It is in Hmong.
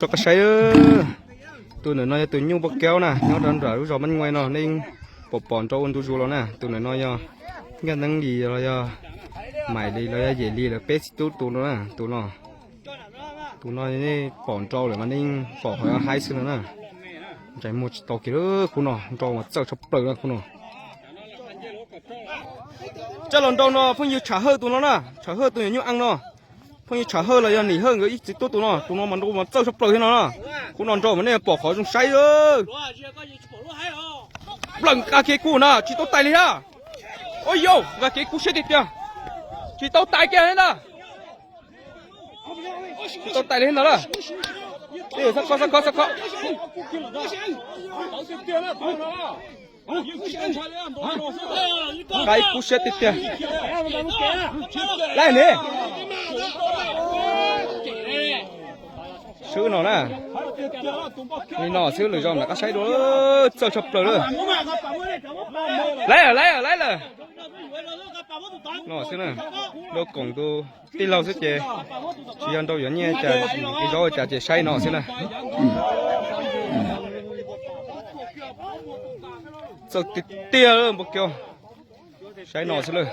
Rov qab saib, tus ntawm no yog tus nyuj npua kaub na, nyob rau nram lub zos Mab Nyuj no, nej pom pom nrau ua ntu zus los na. Tus ntawm no yog Nkaj Neeb Lis los yog Maim Lis los yog Yem Lis lawv peb txiv tub tus no na, tus no. Tus no nej pom nrau lawm mas nej pom qhov haib xwb no na. Ntsais muag tsis tau kiag lawm, khub no nrau mas txawj tshaj plaws na khub no. Coj los nrau no phooj ywg Tshav Hawj tus no na, Tshav Hawj tus nyuam nyuj eej no. Phooj ywg Tshav Hawj los yog Nim Hawj nkawd ib txiv tub tus no, tus no mas nrau mas txawj tshaj plaws thiab no na. Khub no nrau mas nej pom qhov zoo saib. Plaws nqa kev kub na, tsis tau tais li na. Ua yau, nqa kev kub siab tiag tiag. Tsis tau tais kiag li na. Tsis tau tais li ntawd lawm. Xav kho, xav kho, xav kho. Nqa ib kub siab tiag tiag. Laij ni. Swb no na. Li no xwb lwm zaus mam rov qab saib dua, txawj tshaj plaws lawm. Laij lawm, laij lawm, laij lawm. No xwb na. Nrau koom tus tij laug xwb ces tsis yog nrau yuav nyiaj cas, zaub cas ces saib no xwb na. Txawj tiag tiag npua kiau. Saib no xwb lawm.